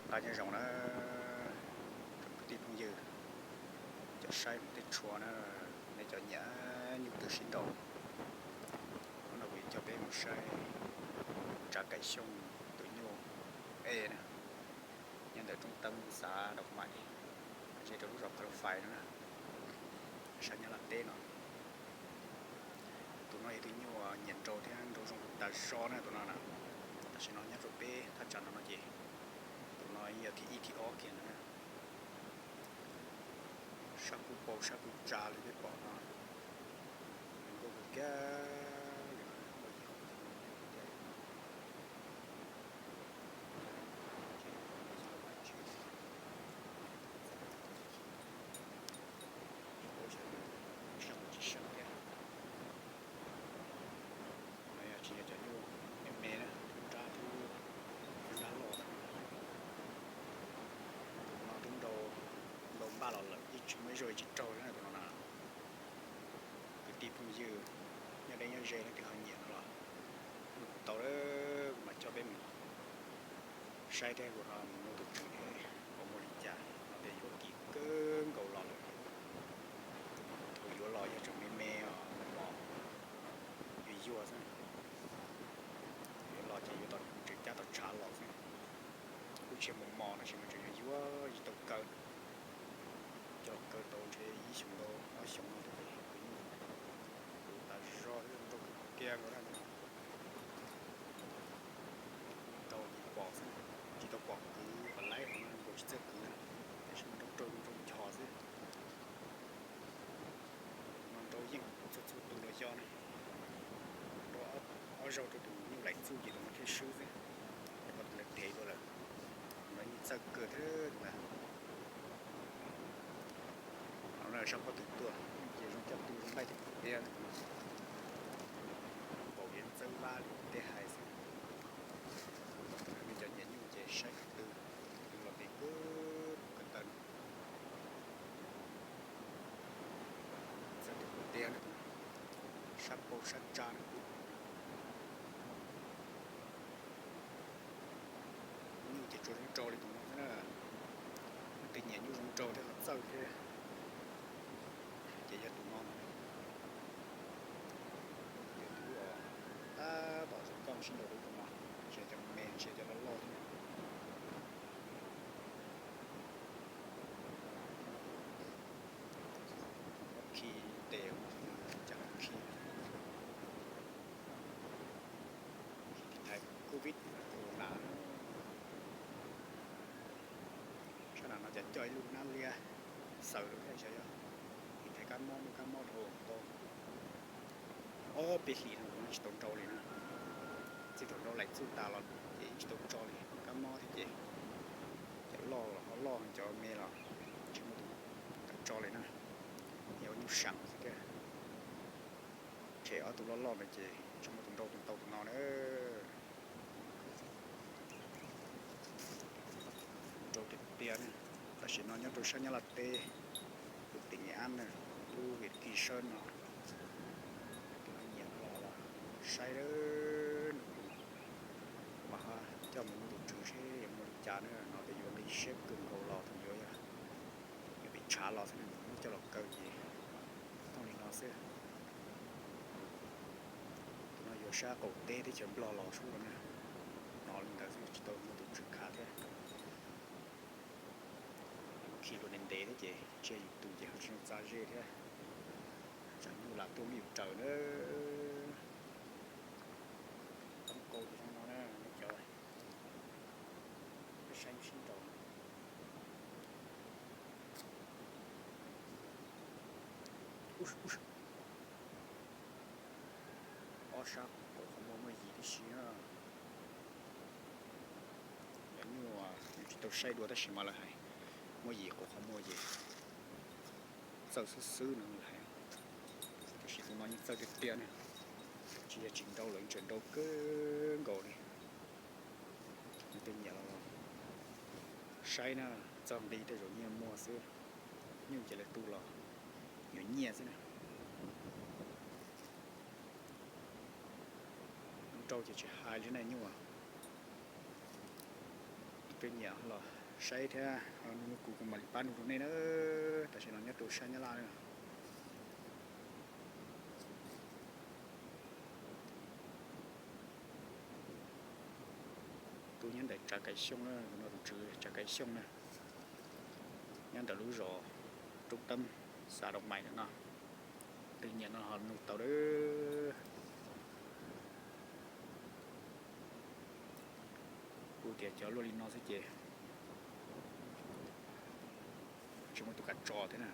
Nqa nyob zoo na, tsoom kwv tij phooj ywg, cov saib mus tej tshua na, nej cov nyiam nyuj twm sib nraus, hnub no kuv yuav coj peb mus saib Tsav Kaim Xyooj tus nyuj ej na, nyob ntawm roob teeb xav Dau Maim, ze rau lub zos Phav Lus Fais no na, sab Nyab Laj teb no. Tus no yog tus nyuj nyiam nraus thiab nraus zoo tas zog na tus no na. Tam sim no nyob rau peb thaj tsam no no ces tus no yog thib ib thib ob kiag ntawd na. Sab kub pau sab kub tsa li peb pom no, nkauj kawg kiag li no. Tsis seem tias no yog tsis yog cov nyuj me me na, tub nrab, tub nrab loj. Tus no tub nrau, nrau npaj los lawm yeej tsis muaj ib zaug tsis raug li na tus no na. Kwv tij phooj ywg nyob deb nyob ze leej twg ho nyiam no los nug kuv tau, kuv mam coj peb mus saib thiab kuv ho mus muab tus tswv thiab puas muaj li cas no ces yuav kim kawg nkaus los lawm. Thaum yuav los yog tseem me me os, mos mos, yuag yuag xwb. Yuav los ces yuav tau tseem cab tau tshav los xwb. Kuj tsis yog mos mos no sis mas tseem yuag yuag tsis tau kaw. Coj los kaw tau ntshe ib xyoos tau ob xyoos no thiab ces kwv nyuj tu tas zog thiab nrau kiag nkaus na tus no. Nrau ces pom xwb, tsis tau pom kwv pom laib qhov no nkaus tsis txawj kwv na, tab sis mas nrau raug nrau nchos xwb. No nrau yeej txhua txhua tus los xyov ne, nrau ob zaug rau tus nyuj laim txuj ces tus no thiaj swb xwb, rau qhov tus lawv thev dua lawm. Tus no yeej txawj kawg thiab tus ntawd. Hnub no sab pob tw tuaj ces zoo coj tu zoo nqaij tiag tiag. Npaum li txawb vab li tej hais xwb. Nej cov nyiam nyuj ces saib tus tw, tus tw los ntev kawg puv kawg taw no. Txawj tiag tiag, sab pau sab tsa na. Nyuj ces tsuas zoo nraug li tus no xwb na. Leej twg nyiam nyuj zoo nraug thiab qhov txawj thiab ces yog tus no no. Nyuj ces twb tab tom zoo nkauj sib nraus rau tus no, ntsia cov me ntsia cov loj loj thiab. Muab khi tes, cas muab khi, khi tiv thaiv covid corona. Sab nram no cas coj ib lub hnab liab xaws rau thiab xyov yog tiv thaiv kab mob, muaj kab mob dhau tau ob peb hlis no tus no tsis tau nrau li na. Txij thaum nrau laim txuj tas los ces yeej tsis tau tso li, kab mob thiab ces cov loj los ho loj, cov me los tsis muaj tus tso li na. Yog ua nyuj seem xwb thiab. Tshem ob tug loj loj ntawd ces tsis muaj tus nrau tus ntau tus no na. Nrau tiag tiag na. Tam sim no nyob rau sab Nyab Laj teb, lub tỉnh Nghệ An na, lub huyện Kỳ Sơn no. Leej twg ho nyiam no los saib lawm, kuv mam coj mus muab tus tswv seb yuav muaj li cas na. No ces yuav nqi siab kawg nkaus los thaum yuav, yuav pem tshav los xwb na, muab coj los kaw ces thooj li no xwb. Tus no yuav sab qaum teb teb chaws Nplog los sub no na. No li ntawd xwb, tsis tau muaj tus tswv khav thiab. Khi luag ntev ntev thiab ces ntsia yus tus ces ho tsis zoo txav ze thiab. Tsam nyuj lam tuaj muab yus raws na. Toob kau ces zoo no na nej cov saib sib nraus. Ob sab quav qhov muag muaj yim tib si na. Cov nyuj yus tsis tau saib dua tab sis mas lawv hais muaj yim quav qhov muag ces txawj xwb xwb no lawv hais. Tab sis tus no yeej txawj tiag tiag ne, tsis yog tsis nrau lawm, tseem nrau kawg nkaus li. Leej twg nyiam los saib na, txoj nqi tej zaum nyiaj muaj xwb, nyuj ces lawv tu los yuav nyiaj xwb na. Nrau ces tsis hais li na nyuj. Peb nyiam los saib thiab nug nug kuv, kuv mam li pab nug rau nej na. Tam sim no nyob rau sab Nyab Laj na. Kuv nyob ntawm Tsav Kais Xyooj na, tus no tus tswv Tsav Kais Xyooj na, nyob ntawm lub zos Roob Teeb, xav Doo Mais ntawm no. Leej twg nyiam no ho nug tau lawm. Kuv tias cov luaj li no xwb ces tsis muaj tus kam tso thiab na.